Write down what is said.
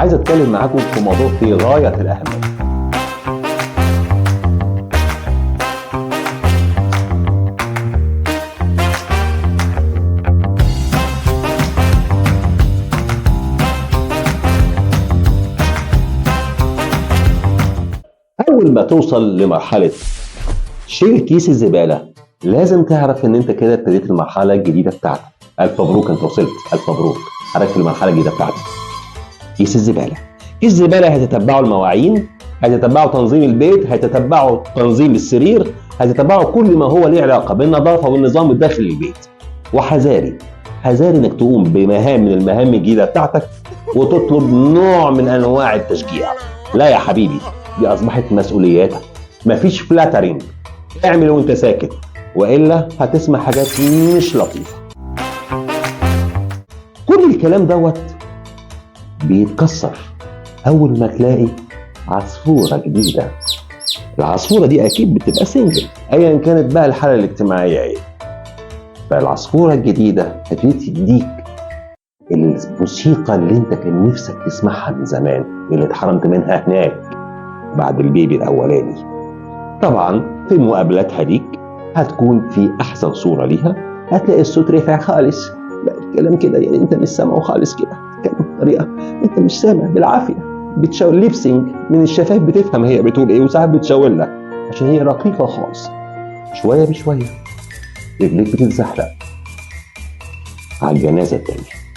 عايز اتكلم معاكم في موضوع في غاية الاهمية. اول ما توصل لمرحلة شيل كيس الزبالة لازم تعرف ان انت كده ابتديت المرحلة الجديدة بتاعتك. الف مبروك، انت وصلت، الف مبروك، حضرتك في المرحلة الجديدة بتاعتك. كيس الزبالة، كيس الزبالة هيتتبعوا المواعين، هيتتبعوا تنظيم البيت، هيتتبعوا تنظيم السرير، هيتتبعوا كل ما هو ليه علاقة بالنظافة والنظام الداخلي للبيت. وحذاري حذاري انك تقوم بمهام من المهام الجديدة بتاعتك وتطلب نوع من انواع التشجيع. لا يا حبيبي، دي اصبحت مسؤولياتك، مفيش flattering، اعمل وانت ساكت والا هتسمع حاجات مش لطيفة. كل الكلام دوت بيتكسر اول ما تلاقي عصفوره جديدة. العصفوره دي اكيد بتبقى single ايا كانت بقى الحالة الاجتماعية ايه. فالعصفوره الجديدة هتبتدي تديك الموسيقى اللي انت كان نفسك تسمعها من زمان، اللي اتحرمت منها هناك بعد البيبي الاولاني. طبعا في مقابلاتها ليك هتكون في احسن صوره ليها، هتلاقي الصوت رفع خالص، بقى الكلام كده يعني انت مش سامعه خالص كده، بتتكلم بطريقة انت مش سامع بالعافية، بتشاور lip sync من الشفايف بتفهم هي بتقول ايه، وساعات بتشاور لك عشان هي رقيقه خالص. شوية بشوية رجليك بتتزحلق على الجنازة التانية.